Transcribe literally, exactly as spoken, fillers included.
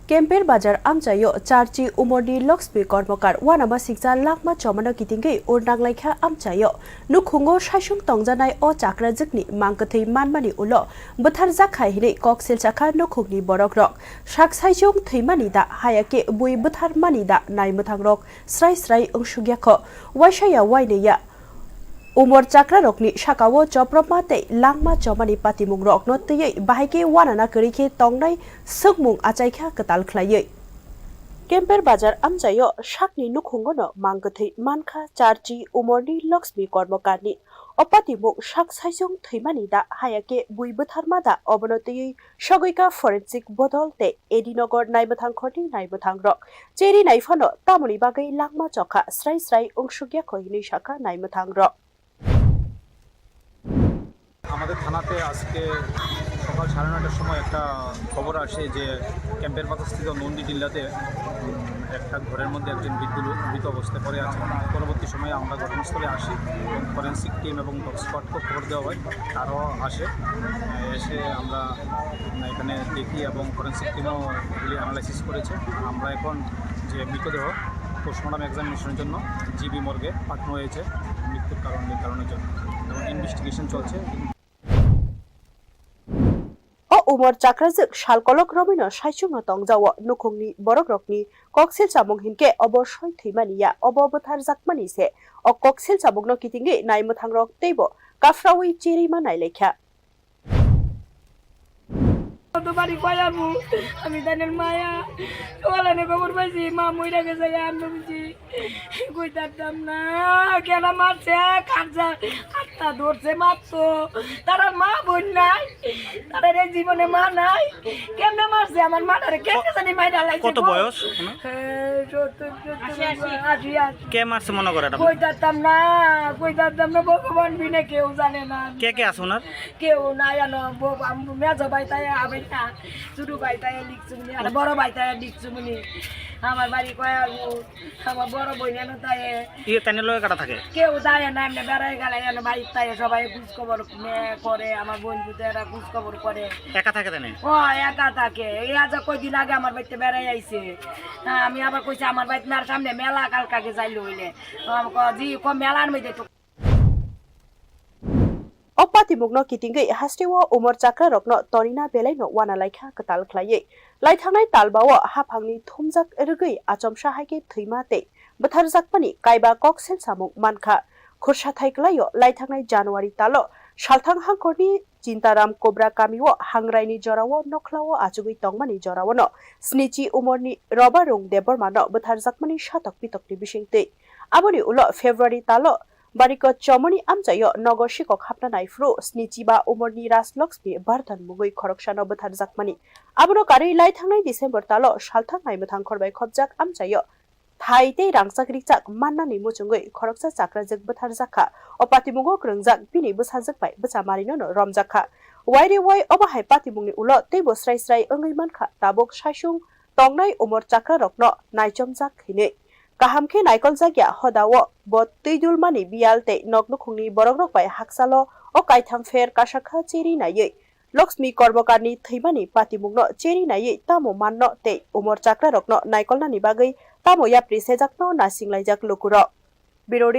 Kemper Bazar amchaio charchi umorni Loksmi Kormokar wanama siksa langma chomano kitingwi urnanglaikha amchaio. Nukhungo saisung tongjanai o chakrajwkni mangkwthwi manmani ulo bwtharjakha hinwi kok silsakha nukhungni borokrok. Sak saisung thwimani da hayakhe bui bwtharmani da naimwthangrok srai srai wngsukyakho. Waisaya wainwiya umor chakrarokni sakao chopropma tei langma chomani patimungrokno twiwi bahaikhe wanana kwrwikhe tongnai swkmung achaikha kwtal khlaiwi. Kemper Bazar amchaio sakni nukhungono mangkwthwi mankha charchi umorni Loksmi Kormokarni. O patimung sak saisung thwimani da hayakhe bui bwtharma da obono twiwi sogwikha forensic bodol tei Edinagar naimwthang khorni naimwthangrok. Cheri naiphano tamoni bagwi langma chokha srai srai wngsukyakho hinwi sakha naimwthangrok. আমাদের থানাতে আজকে সকাল সাড়ে নয়টার সময় একটা খবর আসে যে ক্যাম্পের বাজারস্থিত নন্দী টিল্লাতে উম, একটা ঘরের মধ্যে একজন বৃদ্ধ লোক মৃত অবস্থায় পড়ে আছে। পরবর্তী সময়ে আমরা ঘটনাস্থলে আসি এবং ফরেন্সিক টিম এবং ডগ স্কোয়াডকে খবর দেওয়া হয়, তারাও আসে। এসে আমরা এখানে দেখি এবং ফরেন্সিক টিমও এগুলি অ্যানালাইসিস করেছে। আমরা এখন যে মৃতদেহ পোস্টমর্টম এক্সামিনেশনের জন্য জিবি মর্গে পাঠানো হয়েছে মৃত্যুর কারণ নির্ধারণের জন্য এবং ইনভেস্টিগেশন চলছে। O umor chakrajwk sal kolok romwino saichungno tongjao nukhungni borokrokni koksil chamung hinkhe obo soi thwimani ya, obo bwtharjakmani se. O koksil chamungno kitingwi naimwthangrok teibo kaphraui cherima nailaikha. কত বাড়ি কয়াবো আমি জানের মায়া। সকালে খবর পাইছি মা মইরা গেছে গা, আমি বুঝি কই থাকতাম না। কেন মারছে? কার যা, কারটা ধরছে মারতো। তার আর মা বোন নাই, তার এই জীবনে মা নাই। কেমনে মারছে আমার মাটারে? কেমনে জানি মাইরা লাইছে কত গো। বয়স ওনার? হ্যাঁ, সত্তর, সত্তর, আশি, আশি। কে মারছে মনে করেন আপনি? কই থাকতাম না, কই থাকতাম না, ভগবান বিনে কেউ জানে না। কে কে আছে ওনার? কেউ নাই আনো, মেজো ভাই তাই আবে না, ছোট ভাই তাই লিখছুমনি, আর বড় ভাই তাই লিখছুমনি। আমার বাড়ি কয়াবো, আমার বড় বোন এনো তাই। ইয়ে তাইনের লগে কাটা থাকে? কেউ যায় না, এমনি বেড়াই গেলে এনো বাড়ির তাই সবাই খোঁজ খবর করে, আমার বোন পুতেরা খোঁজ খবর করে। একা থাকে তাইনে? ও একা থাকে। এই আজ কয়দিন আগে আমার বাড়িতে বেড়াই আইছে। হ্যাঁ, আমি আবার কইছি আমার বাড়িতে মেলার সামনে মেলা কালকাকে যাইলে হইলে। জি কো মেলার মধ্যে তো O patimungno kitingwi hasteo umor chakrarokno tonina belaino wanalaikha kwtal khlaiwi. Laithangnai talbao haphangni thumjak rwgwi achomsa hai khe thwima tei bwtharjakmani kaiba koksil samung mankha. Khursathai kwlaio laithangnai January talo salthang hangkhorni Chintaram Kobra kamio hangraini jorao nokhlao achugwi tongmani joraono snichi umorni Robarung Debbarmano bwtharjakmani satok pitokni bisingtwi. Aboni ulo February talo Bariko chomoni amchaio nogo sikok hapna naiphuru snichi ba umorni Rajloksmi Bardhan mungwi khoroksano bwtharjakmani. Abono karwi laithangnai December talo salthang naimwthang khorbai khopjak amchaio thai tei rangchak rikchak mannani muchungwi khoroksa chakrajwk bwtharjakha. O patimungo kwrwngjak bini bwsajwk bai bwchamarinono romjakha. Waire wai obo hai patimungni ulo teibo srai srai wngwi mankha tabuk saisung tongnai umor chakrarokno naichomjak hinwi. Kaham khe naikoljak ya hodao bo twidulmani biyal tei nok nukhungni borokrok bai hakchalo o kaitham pher kasakha cheri naiwi Loksmi Kormokarni thwimani patimungno cheri naiwi tamo manno tei umor chakrarokno naikolnani bagwi tamo yapri sejakno nasinglaijak lukurok. Bureau